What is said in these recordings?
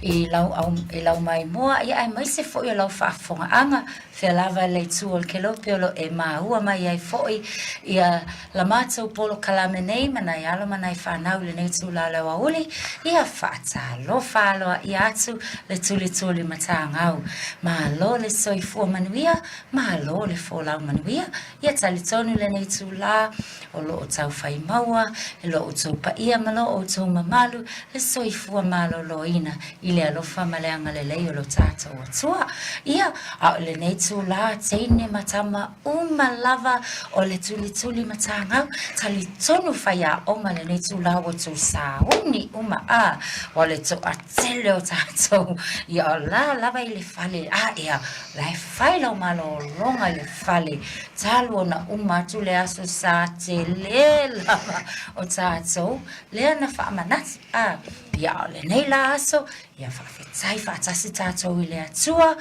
i lau au, i lau maimoa, ia aemaise foi o lau faafofogaaga, fea lava le itu o le kelope o lo o e maua mai ai foi ia la matou polokalame nei ma nai alo ma nai fanau i lenei itula o le aoauli, ia faatalofa aloaia atu le tulituli matagau. Malo le soifua manuia, malo le folau manuia, ia talitonu lenei itula o lo o taufai maua e lo outou paia ma lo outou mamalu le soifua maloloina i le alofa ma le agalelei o lo tatou Atua. Ia, a o lenei itula, teine ma tama uma lava o le tulituli matagau, talitonu faiaoga lenei itula ua outou sauni uma, a, o le toatele o tatou, ia o la lava i le fale, a ea, la e fai lau malologa i le fale, talu ona uma atu le aso sa tele lava o tatou lea na faamanatu, a, ia a o lenei la aso, ia faafetai faatasi tatou i le Atua,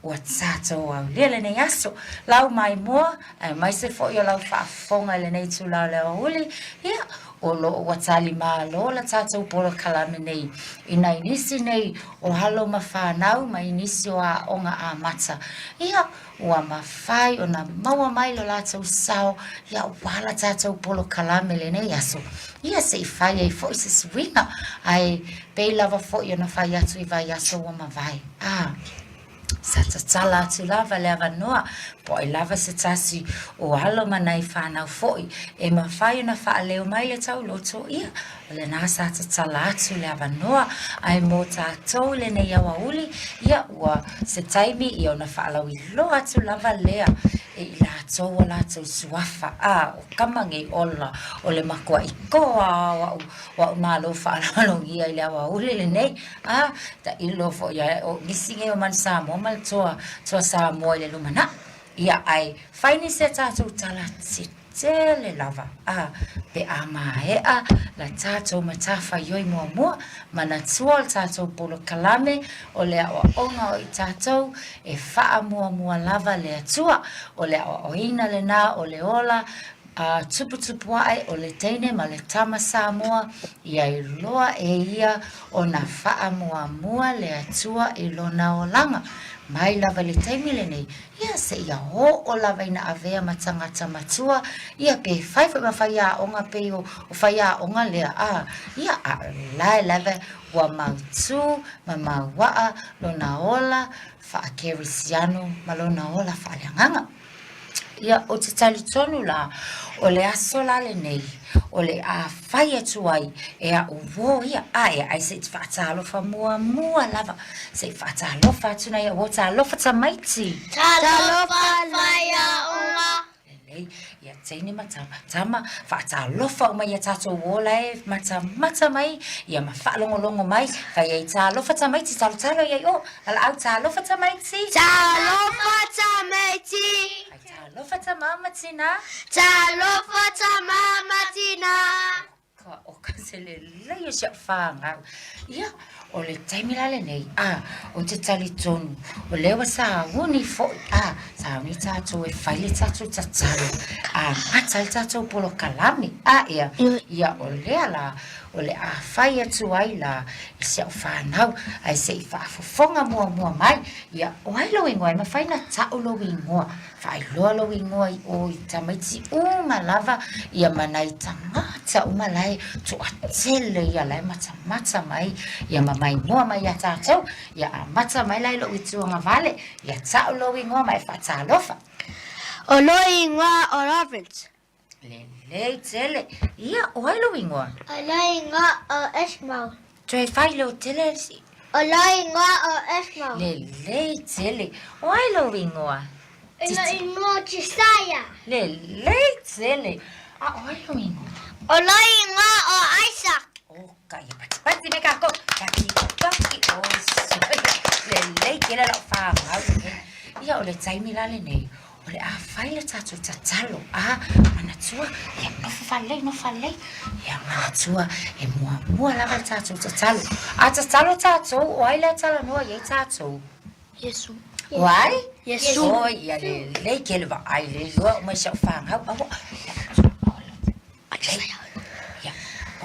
ua tatou aulia lenei aso. Lau maimoa, aemaise foi o lau faafofoga i lenei itula o le aoauli, ia, o lo o ua tali malo la tatou polokalame nei i nai nisi nei o alo ma fanau mai nisi o aoga amata. Ia, ua mafai ona maua mai lo latou sao ia aua la tatou polokalame lenei aso. Ia se i fai ai foi se suiga, ae pei lava foi ona fai atu i vaiaso ua mavae. A, sa tatala atu lava le avanoa, po o ai lava se tasi o alo ma nai fanau foi e mafai ona faaleo mai le tauloto, ia, O lena sa tatala atu le avanoa, ae mo tatou i lenei aoauli, ia ua se taimi ia ona faalauiloa atu lava lea e i latou o latou suafa, a o kama nei ola o le makuaʻi koa o aʻu, o aʻu malo faaaloalogia i le aoauli lenei, a tailo foi ia o nisi nei o Manu Samoa ma le Toa, Toa Samoa i le lumanai. Ia ae fai nisi a tatou tala tele lava, a, pe a maea la tatou matafaioi muamua, manatua o le tatou polokalame o le aoaoga o i tatou e faamuamua lava le Atua, o le aoaoina lena o le ola a tuputupu ae o le teine ma le tama Samoa, ia iloa e ia ona faamuamua le Atua i lona olaga. Mai lava i le taimi lenei, Ia, seia oo lava ina avea ma tagata matua, ia, pe fai foi ma faiaoga pei o faiaoga lea, a, ia, a o la e lava ua mautū ma mauaa lona ola faakerisiano ma lona ola faaleagaga. Ia, ou te talitonu la, o le aso la lenei, o le a fai atu ai e aʻu uō ia, a e ai se i te faatalofa muamua lava Se i faatalofa atu nei au, talofa tamaiti. Talofa whaiaonga. Lelei, ia teine ma tama, tama, faatalofa uma ia tatou ola e matamata mai, ia ma faalogologo mai, fai ai talofa tamaiti, talotalo i ai o, valaau talofa tamaiti. Talofa tamaiti. Fai talofa tama ma tina. Talofa tama ma tina. Ka o ka se lelei o si a'u fanau. Ia, o le taimi la lenei, a, ou te talitonu, o lea ua sauni foi, a, sauni tatou e fai le tatou tatalo, amata ai le tatou polokalame, a, ia, ia, o lea la, o le a fai atu ai la i si a'u fanau, ae se i faafofoga muamua mai, ia, o ai lou igoa e mafai ona ta'u lou igoa, Faailoa lou igoa i o i tamaiti uma lava ia ma nai tagata uma la e toatele ia la e matamata mai ia ma maimoa mai ia tatou. Ia amata mai la i lou ituagavale, ia ta'u lou igoa ma e faatalofa. O lou igoa o Lawrence. Lelei tele. Ia, o ai lou igoa? O lou igoa o Ishmael. Toe fai leo tele. O lou igoa o Ishmael. Lelei tele. O ai lou igoa? O lou igoa o Josiah. Lelei tele. A o ai lou igoa? O lou igoa o Isaac. O ka ia patipati me kākou. Patipati o soia. Lelei tele lau whāngau. Ia o le taimi la lenei. O le a fai le tatou tatalo, a, manatua, ia nofo falelei, nofo falelei, ia manatua e muamua lava le tatou tatalo. A tatalo tatou, o ai lea talanoa i ai tatou? Iesu. O ai? Iesu. O, ia lelei ke le vaai le loa uma i si au fanau. Aua. Ia,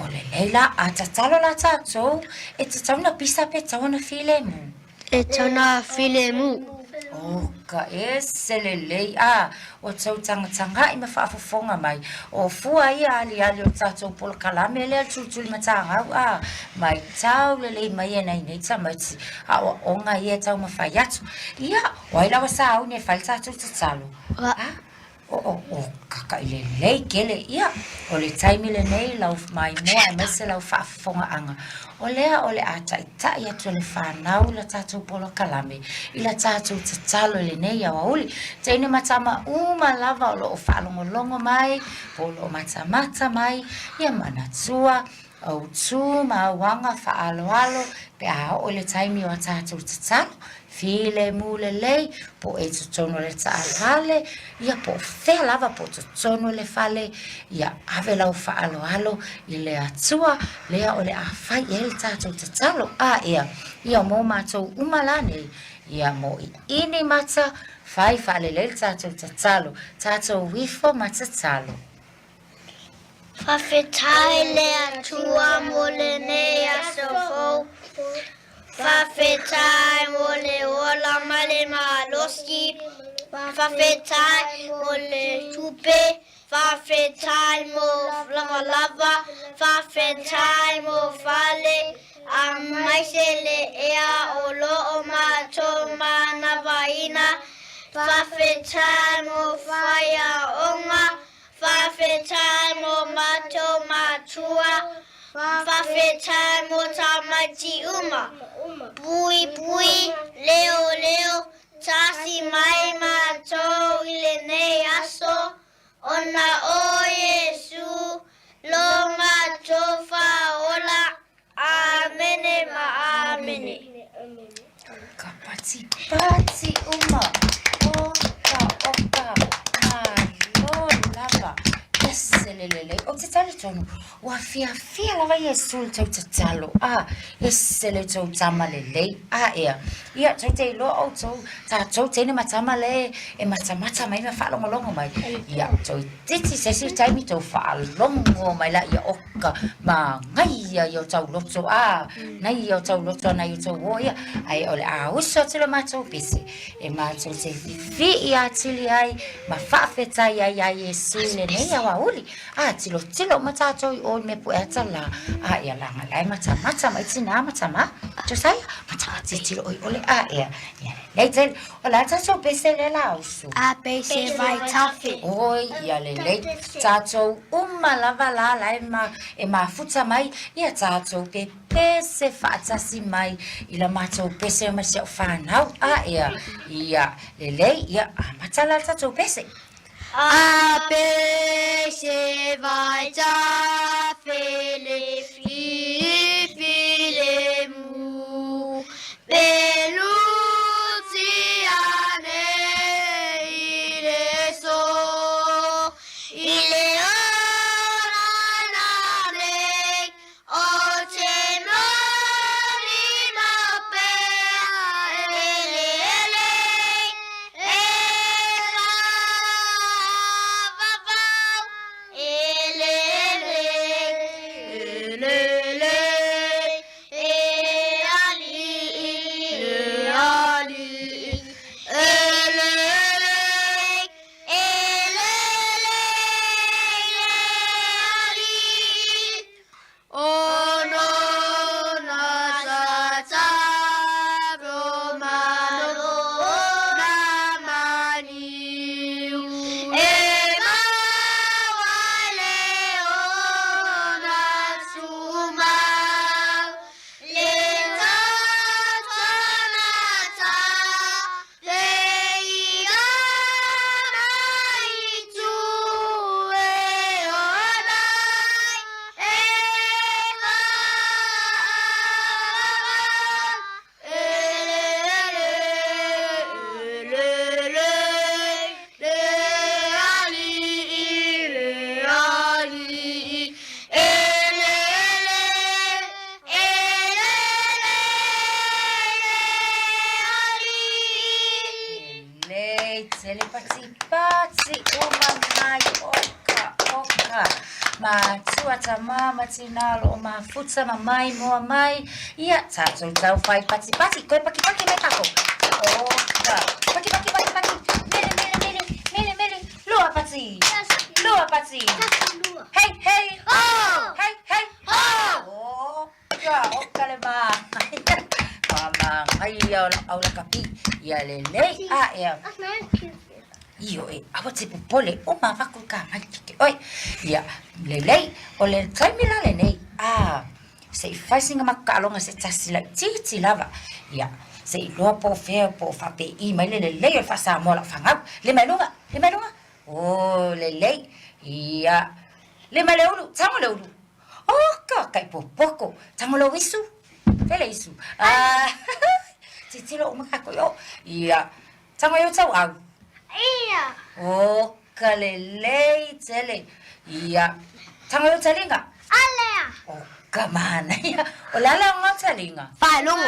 o le Lelei la, a tatalo la tatou, e tatau na pisa pe tatau ona filemu? E tatau na filemu. Oka, ese lelei, a, ua tou tagatagai ma faafofoga mai, o fua ia aliali o le tatou polokalame lea le tulituli matagau, a, maitau lelei mai e nai nei tamaiti, aoaoga ia e taumafai atu. Ia, o ai lava sauni e fai le tatou tatalo? A, O, o, kakaʻi lelei tele, ia, o le taimi lenei lau maimoa aemaise lau faafofogaaga, o lea o le a taʻitaʻi atu e le fanau la tatou polokalame i la tatou tatalo i lenei aoauli. Teine ma tama uma lava o lo o faalogologo mai po o lo o matamata mai, ia manatua, autū ma auaga faaaloalo pe a oo i le taimi o a tatou tatalo, filemu lelei, po o e i totonu o le taavale, ia po o fea lava po o totonu o le fale, ia ave lau faaaloalo i le Atua lea o le a fai i ai le tatou tatalo. A ea, ia mo matou uma la nei, ia moʻiʻini mata, fai faalelei le tatou tatalo, tatou ifo ma tatalo. Faafetai le Atua mo lenei aso fou. Faafetai mo le ola ma le malosi. Faafetai mo le tupe. Faafetai mo lavalava. Faafetai mo fale. Aemaise le ea o lo o matou manavaina. Faafetai mo faiaoga. Faafetai mo matou matua. Faafetai mo tamaiti uma. Puipui, leoleo, tasi mai matou i lenei aso, ona o Iesu lo matou Faaola. Amene ma amene. Ka patipati uma. Oka, oka, malo lava. Ese le lelei. Ou te talitonu, ua fiafia lava Iesu i le tou tatalo. A, ese le tou tama lelei. A ea, ia, tou te iloa outou, tatou teine ma tama le e matamata mai ma faalogologo mai. Ia, toeitiiti se isi taimi tou faalogo mai laia, oka, manaia ia o tauloto, a, naia o tauloto a nai o tou uo ia, ae o le a uso atu le matou pese, e matou te fifii atili ai ma faafetai ai iā Iesu i lenei aoauli. A, tilotilo uma tatou i o i mea pueata la, a ia laga la e matamata mai tinā ma tamā. Josiah, matamata tilotilo oi ole, a ea, ia lelei tele. O le a tatou pese lea la usu? A pese vaitafe. Oi, ia lelei. Tatou uma lava la la e, ma, e mafuta mai, ia tatou pe pese faatasi mai i la matou pese ma si au whanau. A ea, ia lelei, ia amata la tatou pese. A pese vaitafe le fifi le mu Peluti ane i le so I le ora nei o te moni mau pea eleele e whakawawau eleele eleele e ali'i e ali'i eleele eleele e ali'i Ono na tatalo malo na maniu e maua le ona tumau le tatanata le igana i tu e ona e Elele, elele, le ali'i, le ali'i, elele, elele, le ali'i. Lelei tele patipati uma mai oka. Oka. Matua tamā ma tinā o lo o mafuta ma maimoa mai, ia, tatou tau fai patipati, toe pakipaki mai tatou. Oka. Paki paki paki paki, mele mele mele, mele mele, lua pati, lua pati. Hei hei, Ho! Hei hei, Ho! Oka, oka le manaia. Manaia o lau aulakapi, ia lelei aʻe. Ioe, aua te popole, uma avatu le kamali ia te oe. Ia, lelei, o le taimi la lenei, a, se i fai sina matou taaloga se tasi laitiiti lava. Ia, se i iloa po o fea po o faapei mai le lelei o le faa-Samoa o lau fanau. Lima i luga, lima i luga, o, lelei, ia, lima i le ulu, tago le ulu. Oka, kai popoko, tago lou isu, fea le isu, a, tilotilo uma tatou i o, ia, Tago i ou tauau. Ia. O ka lelei tele. Ia. Tago i ou taliga. Alea. O ka manaia. O le a le aoga o taliga? Faalogo.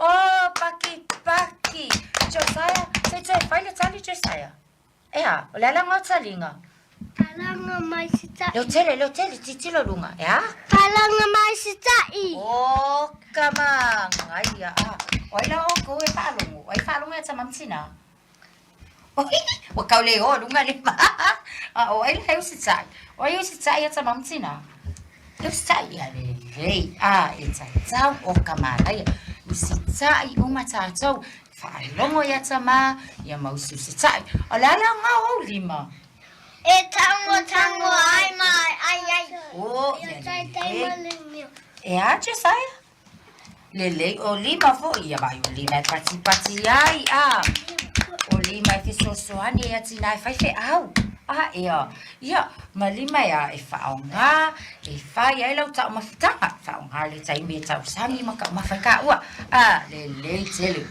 O, paki paki. Josiah, se i toe fai le tali Josiah. E a, o le a le aoga o taliga? Palanga mai sita'i. Leo tele, leo tele, tilotilo luga. E a? Palanga mai sita'i. O ka manaia. A, o ai la oukou e faalogo? O ai faalogo ia tama ma tina? Oi, ua kau le igoa luga lima. A o ai la e usitai? O ai e usitai ia tama ma tina? E usitai ia lelei. A, e tatau o ka manaia. Usitai uma tatou. Faalogo ia tama, ia mau usiusitai. O le a le aoga o ou lima? E tangotango ai ma ai ai. O, ia lelei. E a, Josiah? Lelei, o lima foi ia vaai o lima e patipati ai, a. O lima e fesoasoani ia tina e fai feau. A, ea, ia, ma lima e a e faaaoga, e fai ai lau taumafataga. Faaaoga le taimi e tausami ma taumafa ai taua. A, lelei tele.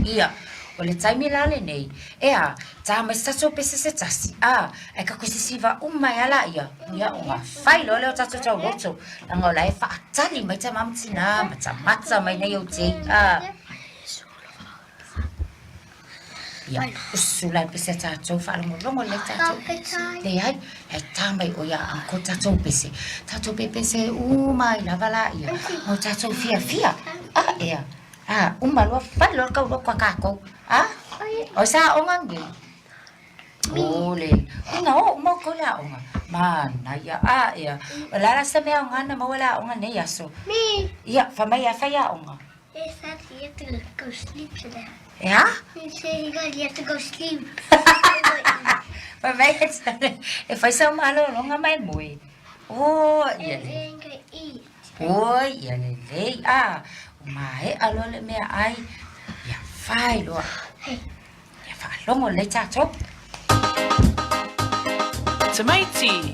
Ia, o le taimi la lenei, ea, tā mai se tatou pese se tasi, a, ae tatou sisiva uma ai a laia, ia, ona fai loa lea o tatou tauloto, leaga o la e faatali mai tama ma tinā, matamata mai nei outei, a. Ia, usu la le pese a tatou, faalogologo lelei tatou. Leai, e tā mai ʻoe iā Uncle tatou pese. Tatou pepese uma ai lava laia, mo tatou fiafia. A, ea. A, uma loa, fai loa le tauloto a kākou. A? O sa aoga lenei? O le, ina oo uma outou i le aoga. Manaia, a, ea. O le a la se mea aoga na maua i le aoga i nei aso? Ia, fai mai e fai aoga. He said he had to go sleep today. E a? He said he got, he had to go sleep. Fai mai e fai sau malologa ma e moe. O, ia le. And go eat. Oi, ia lelei, a, ua maea loa le meaai, ia fai loa. Ia faalogo lelei tatou. Tamaiti!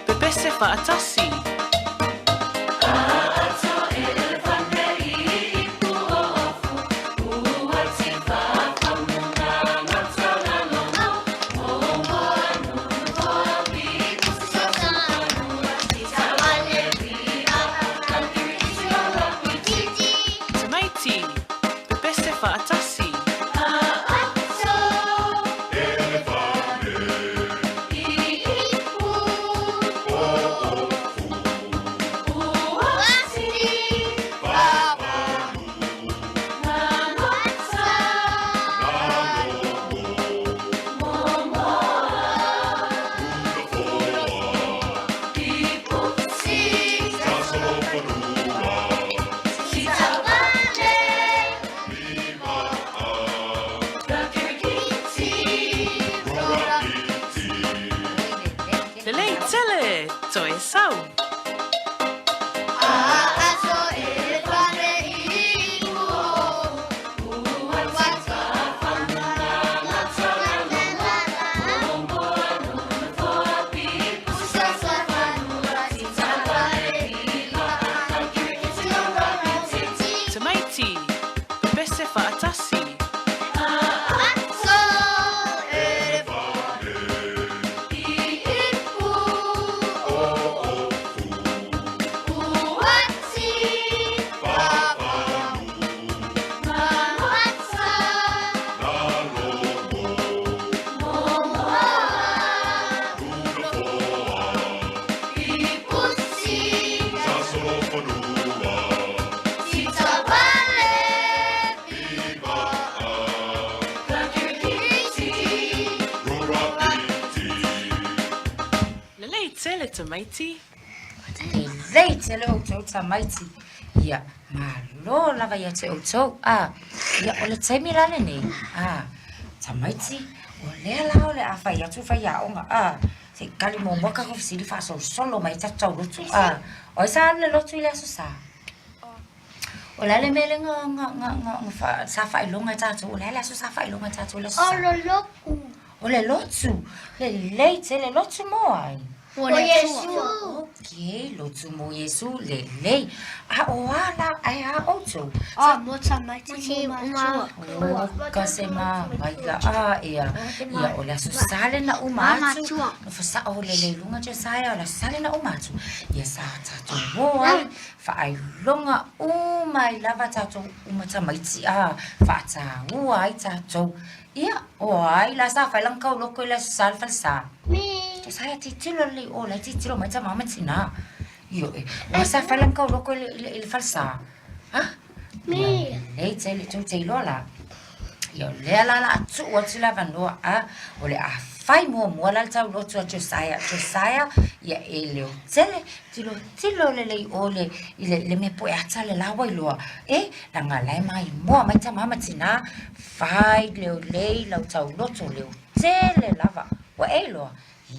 Pepese faatasi! Tamaiti! Pepese faatasi! Lelei tele tamaiti. Lelei tele outou tamaiti. Ia, malo lava ia te outou. A, ia, o le taimi la lenei. A, tamaiti, o lea la o le a fai atu faiaoga. A, se i kali muamua tatou fesili faasolosolo mai ai tatou taulotu. A, o ai sa alu i le lotu i le Aso Sa? O le a le mea lea na, na, na, na, na fa, sa faailoga e tatou? O le a le aso sa faailoga e tatou i le Aso Sa? O le lotu. O le lotu. Lelei tele, lotu mo ai? Mo le Atua. Okei, lotu mo Iesu, lelei. A o a la, ae a outou? A, mo tamaiti mo matua. O, ka se ma mai la a ea. Ia, o le Aso Sa lena uma atu. Nofo sa'o lele i luga Josiah, o le Aso Sa lena uma atu. Ia sa tatou o ai, faailoga uma ai lava tatou uma tamaiti a, faataua ai tatou. Ia, o ai la sa fai lana tauloko i le Aso Sa le falesa? Josiah, tilotilo lelei o la e tilotilo mai tama ma tina. Ioe, o ai sa fai lana tauloko i le falesa? Ha? Ia, lelei tele, tou te iloa la. Ia, o lea la o le a tuu atu le avanoa, a, o le a fai muamua la le taulotu a Josiah. Josiah, ia e leo tele, tilotilo lelei o le, i le, le mea poe ata le la ua iloa, e, leaga la e maimoa mai tama ma tina, fai leo lei lau tauloto leo tele lava. Ua e iloa?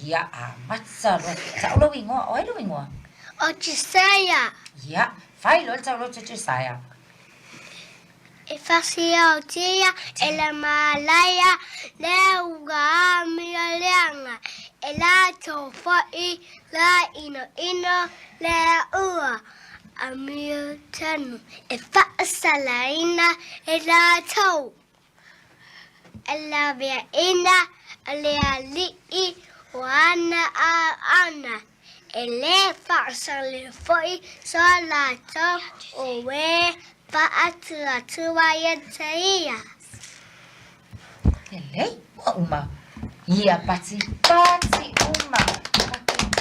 Ia, amata loa. Ta'u lou igoa, o ai lou igoa? O Josiah. Ia, fai loa le tauloto a Josiah. E fasiaotia e le malaia le uga amio leaga, e latou foi la inoino le ua amio tonu e faasalaina e latou. E laveaina le alii o ana auauna, e le faasale foi so latou o e faatuatua ia te ia. Lelei, ua uma. Ia patipati uma,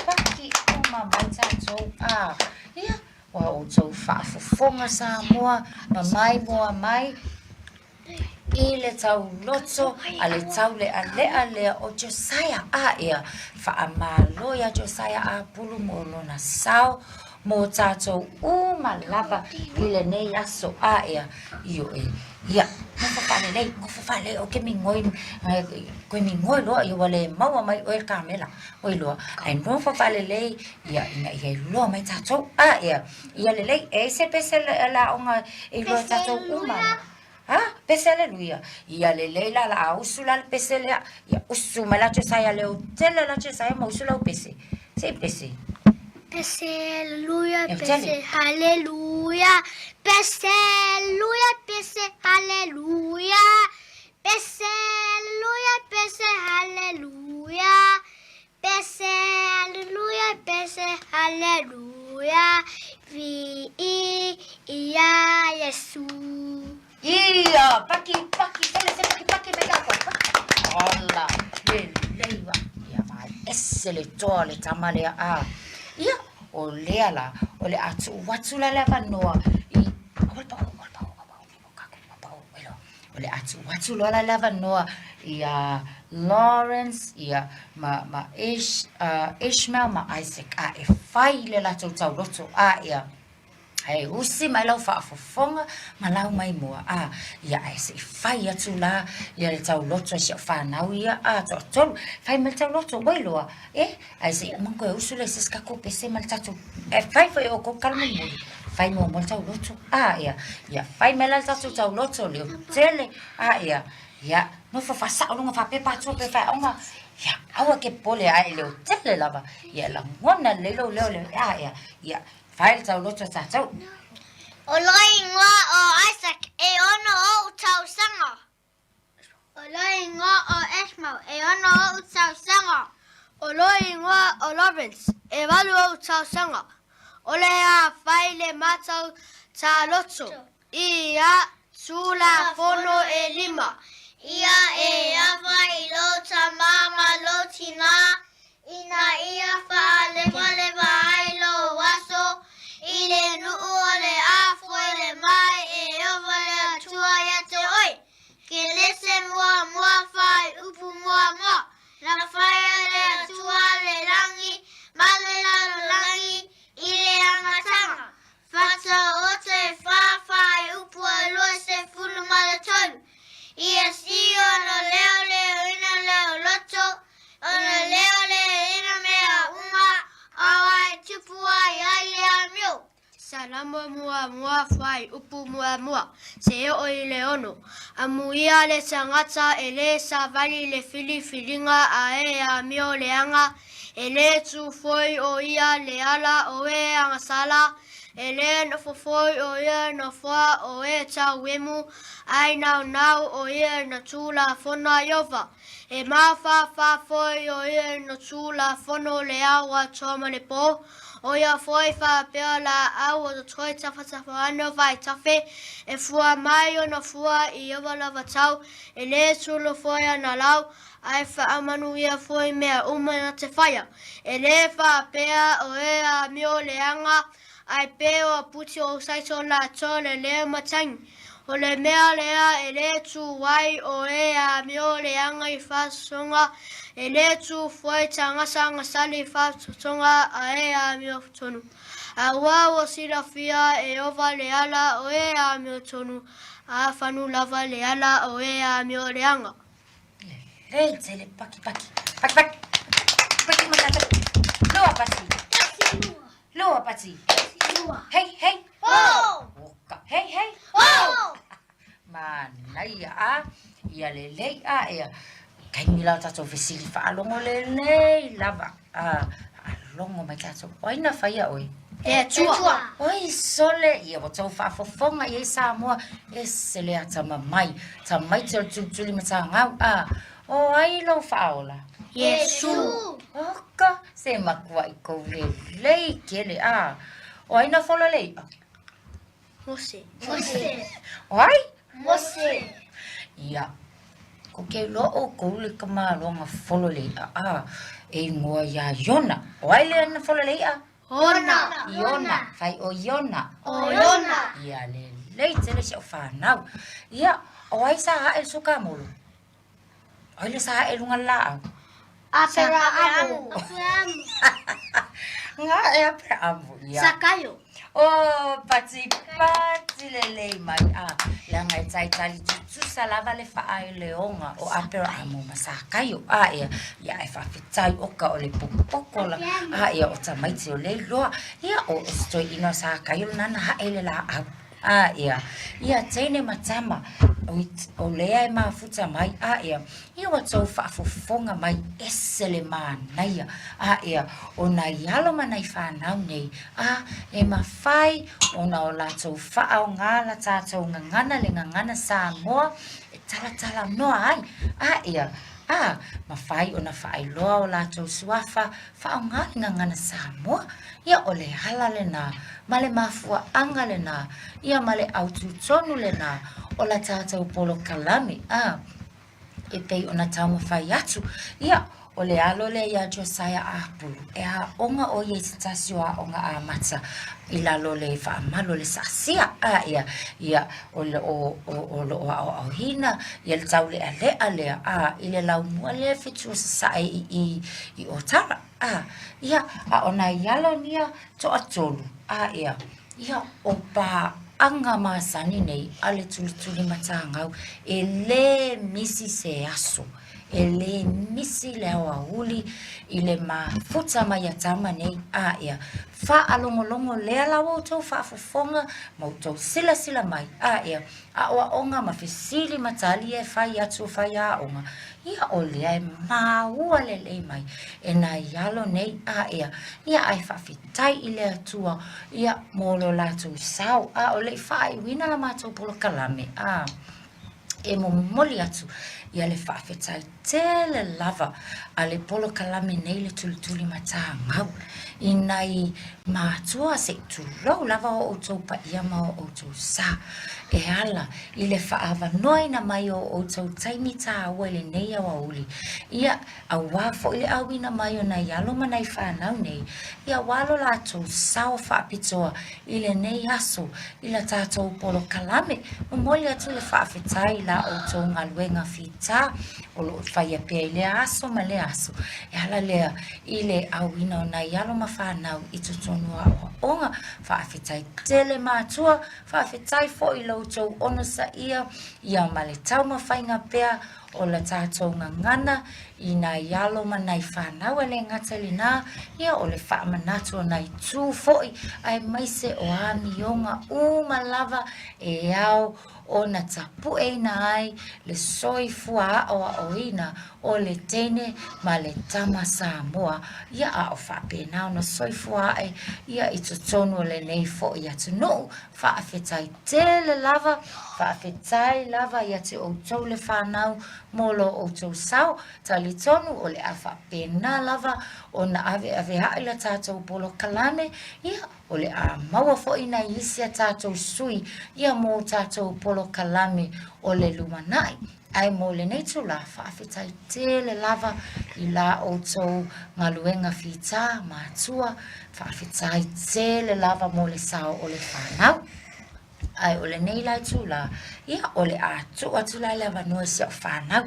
patipati uma mai tatou a. Ia, ua outou faafofoga Samoa ma maimoa mai. I le tauloto a le taulealea lea o Josiah, a ia faamalo iā Josiah Apulu mo lona sao mo tātou uma lava i lenei aso, a ia, ioe, ia, nofo faalelei, nofo faalelei, o ke migoi, koe migoi loa, ia ua le maua mai oe le kamela, ua iloa, ae nofo faalelei, ia, ina ia iloa mai tātou, a ia, Ia lelei, e ai se pese le aoga e iloa e tatou uma. Ha? Pese aleluia. Ia lelei la la a usu la le pese lea. Ia usu mai la Josiah leo tele la Josiah ma usu lau pese. Se i pese. Pese aleluia, pese haleluia. Pese aleluia, pese haleluia. Pese aleluia, pese haleluia. Pese aleluia, pese aleluia, vi ia Iesu. Ia, paki, paki, tele se paki, paki mai tātou. Ola, lelei wa. Ia, vaai ese le toa o le tama lea, a. Ia, o lea la, o le a tuu atu la le avanoa i, aua le pau, aua le pau, aua, O le a tuu atu loa la le avanoa iā Lawrence ia ma ma Ish, uh, Ishmael ma Isaac a e fai le latou tauloto a ia e usi mai lau faafofoga ma lau maimoa a ia ae se i fai atu la ia le tauloto a si au fanau ia a toatolu fai mai le tauloto ua iloa e ae se i uma ona toe usu lea i se isi tatou pese ma le tatou e fai foi e outou tala mulimuli fai muamua le tauloto a ia ia fai mai la le tatou tauloto leo tele a ia ia nofo faasao luga faapea patua pe faeaoga ia aua ke popole ae leo tele lava ia lagona lelei lou leo le a ia ia fai le tauloto a tatou. O lou igoa o Isaac, e ono ou tausaga. O lou igoa o Ishmael, e ono ou tausaga. O lou igoa o Lawrence, e valu ou tausaga. O le a fai le matou taloto i a Tulafono e lima. Ia e ava i lou tama ma lou tina, ina ia faalewalewa ai lou aso. I le nuu o le Afoelemae e Ieova le Atua ia te oe. Kenese muamua fuaiupu muamua. Na faia le Atua le lagi ma le lalolagi i le amataga. Fataoto e fa fuaiupu e 23. Ia sii ona leoleoina lou loto, ona leoleoina mea uma, aua e tupu ai ai le amio. Salamo muamua fuaiupu muamua, seia oo i le 6. Amuia le tagata e lē savali i le filifiliga a e amio leaga, e lē tu foi o ia le ala o e agasala, e lē nofo foi o ia nofoa o e tauemu, ae naunau o ia i na tulafono a Ieova. E mafafa foi o ia i na tulafono le ao atoa ma le po, O ia foi faapea laau o totoe tafatafa ane o vaitafe, e fua mai ona fua i Ieova lava tau, e lē sulu foi ana lau, ae faamanuia foi mea uma na te faia. E lē faapea o e amio leaga, ae pei o aputi o saito latou le lē matagi. O le mea lea e lē tu ai o e amio leaga i faasosoga, e lē tu foi tagata agasala i faasosoga a e amio tonu. Aua ua silafia e Ieova le ala o e amio tonu, a fanu lava le ala o e amio leaga. Lelei tele paki paki paki paki paki matata lua pati lua pati hei hei Ho! Oka hei hei Ho! Manaia a ia lelei a ea taimi la o tatou fesili faalogo lelei lava a faalogo mai tatou o ai na faia oe? Le Atua. Oi sole ia ua tou faafofoga i ai Samoa ese le atamamai tamaiti o le tulituli matagau a o ai lou faaola? Iesu. Oka se makuaʻi kou lelei kele a o ai na fola le iʻa? Mose. Mose. O ai? Mose. Ia. Ko ke iloa ʻoukou le kamāloa na folo le iʻa a e igoa iā Iona. O ai lea na folo le iʻa? Iona. Iona. Fai o Iona. O Iona. Ia lelei tele si a'u fanau. Ia, o ai sa haʻe le sukamolo? O ai le sa haʻe i luga le laʻau? Aperaamu. Nga e Aperaamu. Ia. Sakaio. O, pati pati lelei mai a leaga e taitali tutusa lava le faaeleoga o Aperaamu ma Sakaio a ia ia e faafetai oka o le popokola a ia o tamaiti o le iloa ia o se toeaina o Sakaio lena na haʻe i le laau. A ia, ia teine ma tama, o lea e mafuta mai, a ia, ia ua tou faafofoga mai ese le manaia, a ia, o nai alo ma nai fanau nei, a e mafai ona o latou faaaoga la tatou gagana le gagana Samoa e talatalanoa ai, a ia, a mafai ona faailoa o latou suafa Faaaoga le gagana Samoa, ia o le ala lenā, ma le mafuaaga lenā, ia ma le autu tonu lenā o la tatou polokalame, a e pei ona taumafai atu, ia o le alo lea iā Josiah Apulu, e aoga ʻo ia i se tasi o aoga amata i lalo o le faamalu o le sasia, a ia, ia o le o, o, o loʻo aʻoaʻoina ia le tauleʻaleʻa lea, a i le laumua lea fetu o sasaʻe i i i Otara, a ia, a ʻo nā alo nia toatolu, a ia, ia ʻo pāʻaga masani nei a le tulituli matagau e lē misi se aso. E lē misi le aoauli i le mafuta mai iā tama nei, a ia faalogologo lea la ua outou faafofoga ma outou silasila mai, a ia aʻoaʻoga ma fesili ma tali e fai atu o faiaoga, ia o lea e māua lelei mai e nai alo nei, a ia, ia ae faafetai i le Atua, ia mo lo latou sao, a o le i faaiuina la matou polokalame, a. e momoli atu Ia le faafetai tele lava a le polokalame nei le tulituli matagau i nai matua se i tulou lava o outou paia ma o outou sa e ala i le faaavanoaina mai o outou taimi tāua i lenei aoauli, ia, auā foi le ʻauina mai o nai alo ma nai fanau nei, ia auā lo latou sao faapitoa i lenei aso i la tatou polokalame. Momoli atu le faafetai i la outou galuega fita o lo o faia pea i lea aso ma lea aso, e ala lea i le ʻauina o nai alo ma fanau i totonu o aoaoga. Faafetai tele matua, faafetai foi i lo outou onosaia ia ma le taumafaiga pea o la tatou gagana i nai alo ma nai fanau e le gata i lenā, ia o le faamanatu o nai tū foi aemaise o amioga uma lava e ao ona tapueina ai le soifua aoaoina o le teine ma le tama Samoa, ia a o faapena ona soifua ae ia i totonu o lenei foi atunuu. Faafetai tele lava, faafetai lava ia te outou le whanau mō lo outou sao, talitonu o le a faapena lava ona aveaveaʻi la tatou polokalame, ia, o le a maua foi nai isi a tatou sui ia mō tatou polokalame o le lumanai. Ae mo lenei itulā, faafetai tele lava i la outou galuega fita, matua, faafetai tele lava mo le sao o le whanau. Ae o lenei la itulā, ia, o le a tuu atu la le avanoa i si au whanau,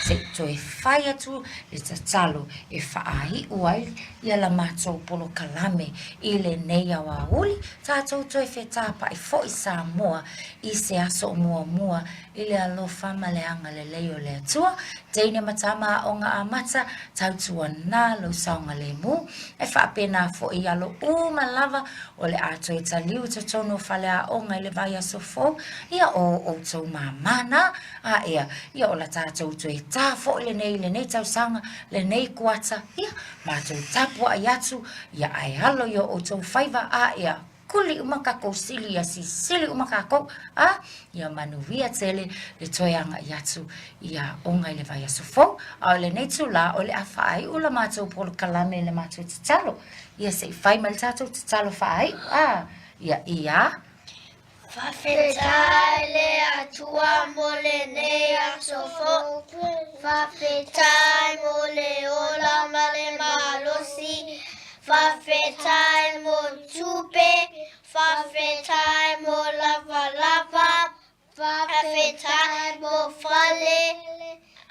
se i toe fai atu le tatalo e faaiu ai ia la matou polokalame i lenei aoauli, tatou toe fetapaʻi foi Samoa i se aso o muamua i le alofa ma le agalelei o le Atua, teine ma tama aoga amata, tautuana lou saogalemu, e faapena foi i alo uma lava o le a toe taliu i totonu o faleaoga i le vaiaso fou, ia o outou māmā nā, a ea, ia o la tatou toe tā foi lenei i lenei tausaga, lenei kuata, ia, matou tapuai atu, ia ae alo i o outou faiva, a ea, Kuli uma kakou sili ia sisili uma kakou a ia manuia tele le toe agaʻi atu i aoga i le vaiaso fou. A o lenei itulā o le a faaiu la matou polokalame i le matou tatalo. Ia se i fai mai le tatou tatalo faaiu a ia ia. Faafetai le Atua mo lenei aso fou. Faafetai mo le ola ma le malosi. Faafetai mo tupe, faafetai mo lavalava, faafetai mo fale,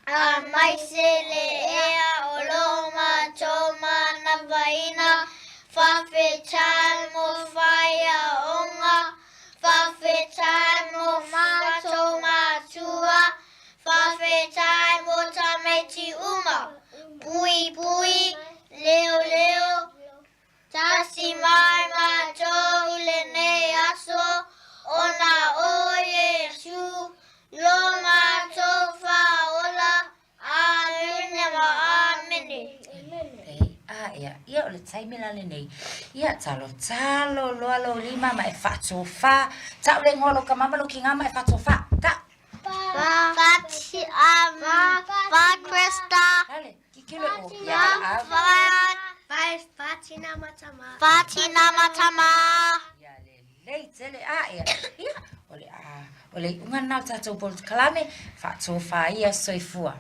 aemaise le ea o lo matou manavaina, faafetai mo faiaoga, faafetai mo matou matua, faafetai mo tamaiti uma, puipui, leoleo, tasi mai matou i lenei aso, ona o Iesu, lo matou Faaola. Amene ma amene. Ei, a ea, ia o le taimi la lenei. Ia, talo talo loa lou lima ma e faatofā. Tau le igoa o lou kamama lou kigā ma e faatofā. Tau. Fa, fa, fa, Krista. Lale, kikilo o ia valaau. Fa, fa, tina ma tama. Fa, tina ma tama. Ia lelei tele a ea. Ia, o le a, o le iuga lena o le tatou polokalame, faatofā ia soifua.